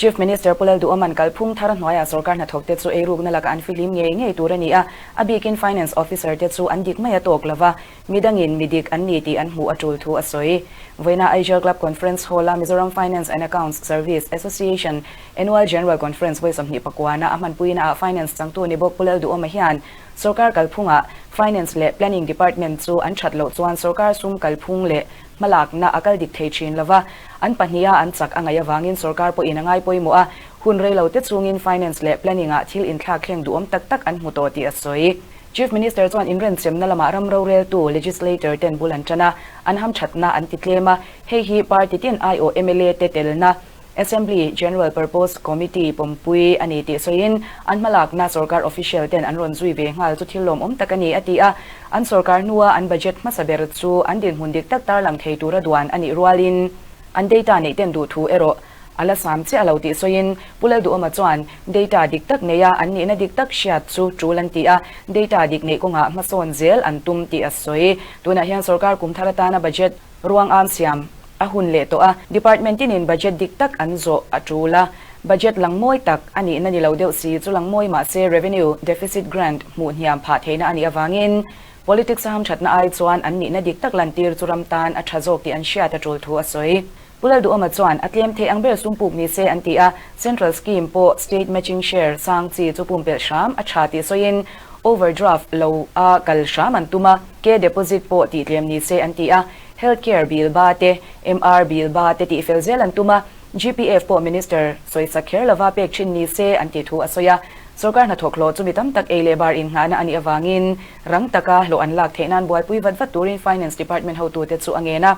Chief Minister Pu Lalduhawma'n kalphung thar hnuaiah sorkar hnathawkte chu eirukna laka an fihlim ngei ngei tur a ni a, a bikin Finance Officer te chu an dik mai a tawk lova, midangin mi dik an ni tih an hmuh a tul thu a sawi. Vawiina Aijal Club Conference Hall-a Mizoram Finance and Accounts Service Association Annual General Conference vawi sawmhnih pakuana a hmanpuina ah Finance changtu ni bawk Pu Lalduhawma hian sorkar kalphungah Finance leh Planning Department chu an that loh chuan sorkar sum kalphung leh Hmalakna a kal dik thei thin lova, an pahniha an chak a ngaih avangin sorkar pawhin a ngai pawimawh a, hun rei lo te chungin Finance leh Planning-ah thil inthlak thleng duhawm tak tak an hmu tawh tih a sawi. Chief Minister chuan inrenchemna lamah ram roreltu, legislator, ten bul an tan a, an hamthatna an ti tlem a, hei hi party tin aiawh mla te telna, Assembly General Purpose Committee pawmpui a ni tih sawiin, an hmalakna sorkar official ten an rawn zui ve nghal chu thil lawmawm tak a ni, a ti a. An sorkar hnua an budget hmasa ber chu an dinhmun dik tak tarlang thei tura duan a nih rualin an data neih ten duh thu erawh a la sam chiah lo tih sawiin Pu Lalduhawma chuan data dik tak neia an nihna dik tak hriat chu tul an ti a, data dik neih kawngah hmasawn zel an tum tih a sawi. Tunah hian sorkar kum thar atana budget Ruang am siam a hun leh tawh a, department tinin budget dik tak an zawh a tul a, budget lang mawi tak a nihna ni lo deuh si chu lang mawi mah se revenue deficit grant hmuh hniam phah theihna a nih avangin politics a hamthatna ai chuan an nihna dik tak lantir chu ram tan a tha zawk tih an hriat a tul thu a sawi. Pu Lalduhawma chuan a tlem theih ang ber sum puk ni se an ti a, central scheme pawh state matching share sang chi chu pumpelh hram a tha tih sawiin overdraft lo a kal hram an tum a, Ke deposit pawh tih tlem ni se an ti a, Health Care bill ba te, MR bill ba te tih fel zel an tum a, GPF pawh Minister sawisak kher lova pek thin ni se an tih thu a sawi a. Sorkar hnathawk hlawh chu mi tam tak ei leh bar inngahna a nih avangin rang taka hlawh an lak theih nan buaipui vat vat turin Finance Department hotute chu a ngen a.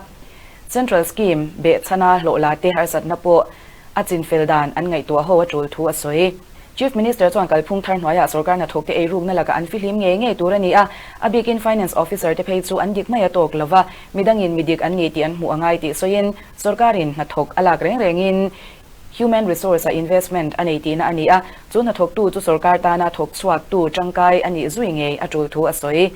Central Scheme behchhana hlawh la te harsatna pawh a chinfel dan an ngaihtuah ho a tul thu a sawi. Chief Minister chuan kalphung thar hnuaiah sorkar hnathawkte eirukna lakah an fihlim ngei ngei tur a ni a, a bikin Finance Officer te phei chu an dik mai a tawk lova, midangin mi dik an ni tih an hmuh a ngai tih sawiin sorkarin hnathawk a lak reng rengin Human Resource-a investment a nei tihna a ni a, chu hnathawktu chu sorkar tana thawk chhuaktu tangkai a nih zui ngei a tul thu a sawi.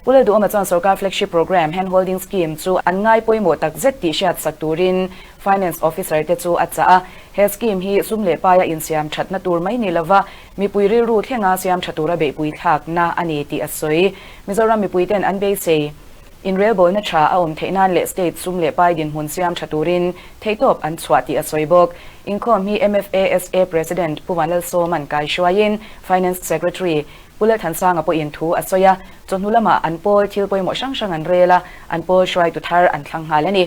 Pu Lalduhawma chuan sorkar flagship programme Hand Holding Scheme chu an ngai pawimawh tak zet tih hriat sak turin Finance Officer te chu a chah a. He scheme hi sum leh paia insiam thatna tur mai ni lova mipui rilru thlenga siam tha tura beihpui thlakna a ni tih a sawi. Mizoram mipui ten an beisei inrelbawlna tha a awm theih nan leh state sum leh pai dinhmun siam tha turin theihtawp an chhuah tih a sawi bawk. Inkhawm hi MFASA President Pu Vanlalsawma'n kaihruaiin Finance Secretary Pu Lalthansanga pawhin thu a sawi a, chawhnu lamah an pawl thil pawimawh hrang hrang an rel a, an pawl hruaitu thar an thlang nghal a ni.